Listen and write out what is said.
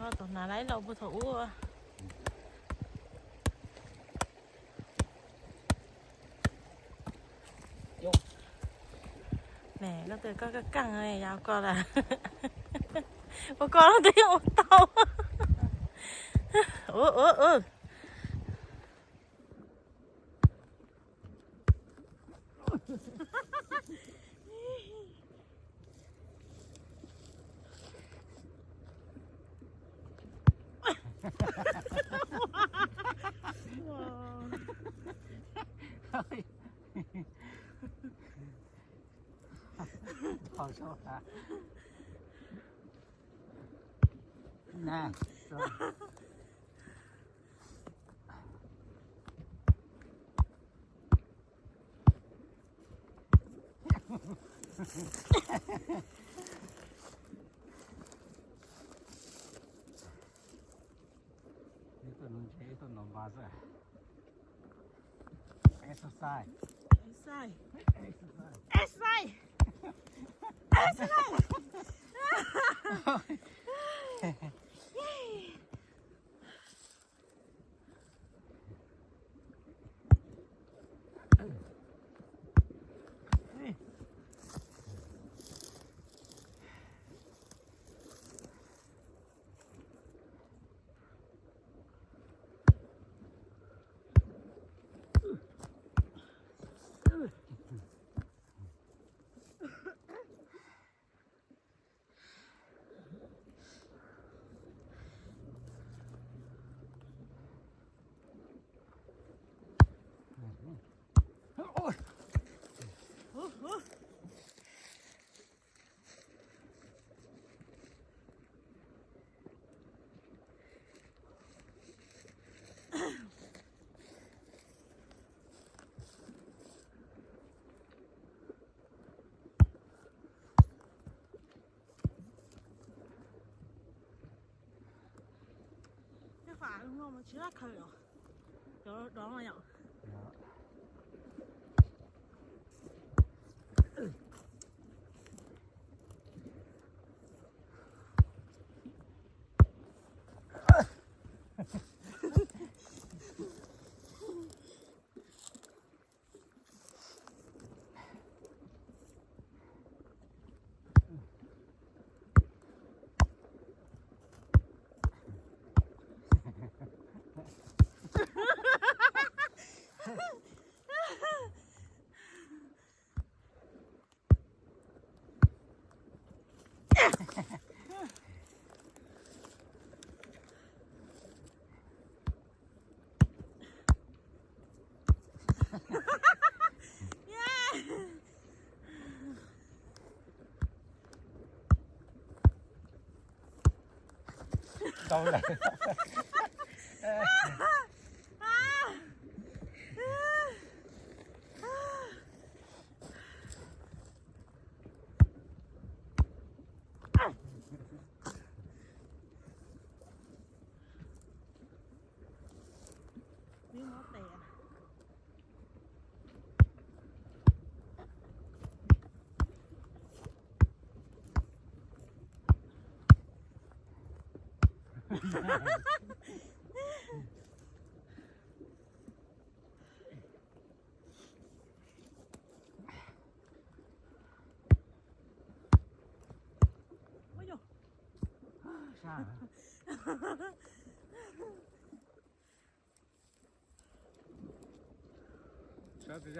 Koj tus hnav laib los puag thaum ub. Ne, koj twb koj kaj kaj yau koj lawm. Ua koj twb ua tau. Ua ua ua. Thov sab na. Ib tug no ntshe ib tug no npab xwb. Exercise. Exercise. Exercise. Exercise. Exercise. Tej qhov av no mas tsis laj khaws os, cov dov no yom. Tau lawm. Sawv tawm hwj.